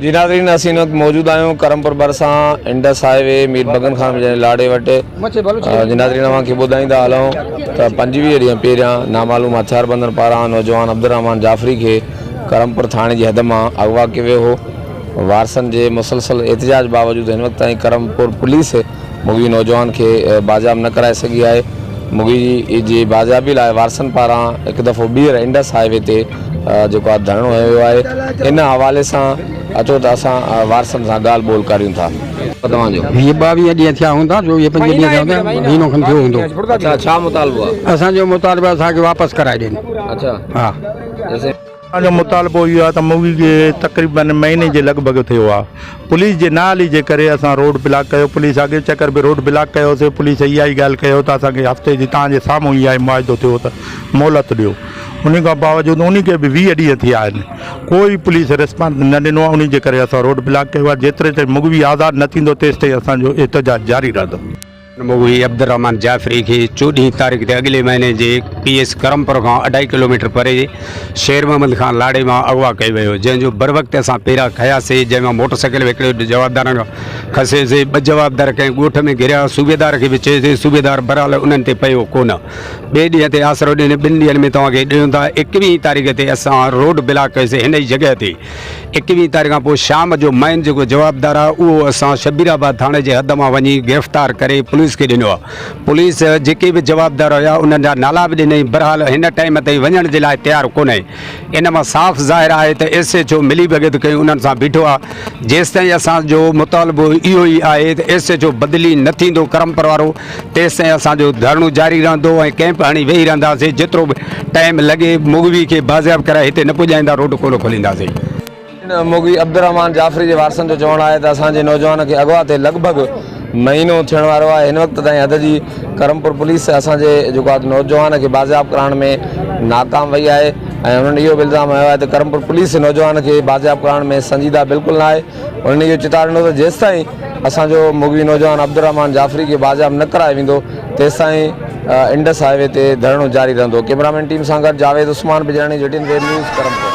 جي ناظرين اسين هن وقت موجود آهيون ڪرمپور ڀرسان انڊس هاء وي مير بگن خان جي لاڙي وٽ جي ناظرين اوهان کي ٻڌائيندا هلون ته 25 ڏينهن پهريان نامعلوم هٿياربندن پاران نوجوان عبدالرحمان جعفري کي ڪرمپور ٿاڻي جي حد مان اغوا ڪيو ويو هو وارثن جي مسلسل احتجاج باوجود هن وقت تائين ڪرمپور پوليس مغوي نوجوان کي بازياب نه ڪرائي سگهي آهي. مغوي جي بازيابي لاء وارثن پاران هڪ دفعو ٻيهر انڊس هاء وي تي جيڪو آهي ڌرڻو هنيو ويو آهي. ان حوالي سان اچو ته اسان وارثن سان ڳالهه ٻولهه ڪريون ٿا. توهان جو. هي 22 ڏينهن ٿيا هوندا جو اهي 25 ڏينهن ٿيا هوندا مهينو کن ٿيو هوندو. اڇا ڇا مطالبو آهي؟ اسان جو مطالبو اسان کي واپس ڪرائي ڏين. اڇا ها. اسان جو مطالبو اهو آهي ته مغوي کي تقريبن مهيني جي لڳ ڀڳ ٿيو آهي پوليس جي نااهلي جي ڪري اسان روڊ بلاڪ ڪيو پوليس اڳي چڪر به روڊ بلاڪ ڪيوسي پوليس اها ئي ڳالهه ڪيو ته اسان کي هفتي جي توهان جي سامهون اها ئي معاهدو ٿيو ته مهلت ڏيو ان کان باوجود ان کي به 20 ڏينهن ٿيا آهن ڪوئي پوليس ريسپانس نه ڏنو آهي ان جي ڪري اسان روڊ بلاڪ ڪيو آهي جيتري تائين مغوي آزاد نه ٿيندو تيستائين اسان جو احتجاج جاري رهندو. مغوي عبدالرحمان جعفري کي چوڏهين تاريخ تي اڳلي مهيني جي پي ايس ڪرمپور کان اڍائي ڪلوميٽر پري شير محمد خان لاڙي مان اغوا ڪيو ويو جنهن جو بروقت اسان پيرا کنياسي جنهن مان موٽر سائيڪل به هڪڙي جوابدارن کان کسيسي ٻه جوابدار ڪنهن ڳوٺ ۾ گهريا صوبيدار کي به چيسي صوبيدار بهرحال انهن تي پيو ڪونه ٻئي ڏينهن تي آسرو ڏني ٻن ڏينهن ۾ توهان کي ڏيون ٿا ايڪويهين تاريخ تي اسان روڊ بلاڪ ڪيوسي هن ئي جڳهه تي ايڪويهين تاريخ کان پوء شام جو مين جيڪو جوابدار آهي اهو اسان شبير آباد ٿاڻي جي حد مان وڃي گرفتار ڪري پوليس کي ڏنو آهي پوليس جيڪي به جوابدار هيا انهن جا نالا به ڏنائين بهرحال هن ٽائيم تائين وڃڻ جي لاء تيار ڪونهي ان مان صاف ظاهر آهي ته ايس ايڇ او ملي ڀڳت ڪئي انهن سان بيٺو آهي جيستائين اسان جو مطالبو اهو ئي آهي ته ايس ايڇ او بدلي نه ٿيندو ڪرمپور وارو تيستائين اسان جو ڌرڻو جاري رهندو ۽ ڪئمپ هڻي ويهي رهنداسين جيترو به ٽائيم لڳي مغوي کي بازياب ڪرائي هتي نه پڄائيندا روڊ ڪونه کولينداسين. مغوي عبدالرحمان جعفري جي وارثن جو چوڻ آهي ته اسان جي نوجوان کي اغوا ٿئي لڳ ڀڳ مهينو ٿيڻ وارو آهي هن وقت تائين حد جي ڪرمپور پوليس اسان جي جيڪو آهي نوجوان کي بازياب ڪرائڻ ۾ ناڪام وئي آهي ۽ انهن اهو به الزام هنيو آهي ته ڪرمپور پوليس نوجوان کي بازياب ڪرائڻ ۾ سنجيده بلڪل نه آهي انهن اهو چتاء ڏنو ته جيستائين اسان جو مغوي نوجوان عبدالرحمان جعفري کي بازياب نه ڪرايو ويندو تيستائين انڊس هاء وي تي ڌرڻو جاري رهندو. ڪئميرامين ٽيم سان گڏ جاويد عثمان بجراڻي، جي ٽي اين ويب نيوز، ڪرمپور.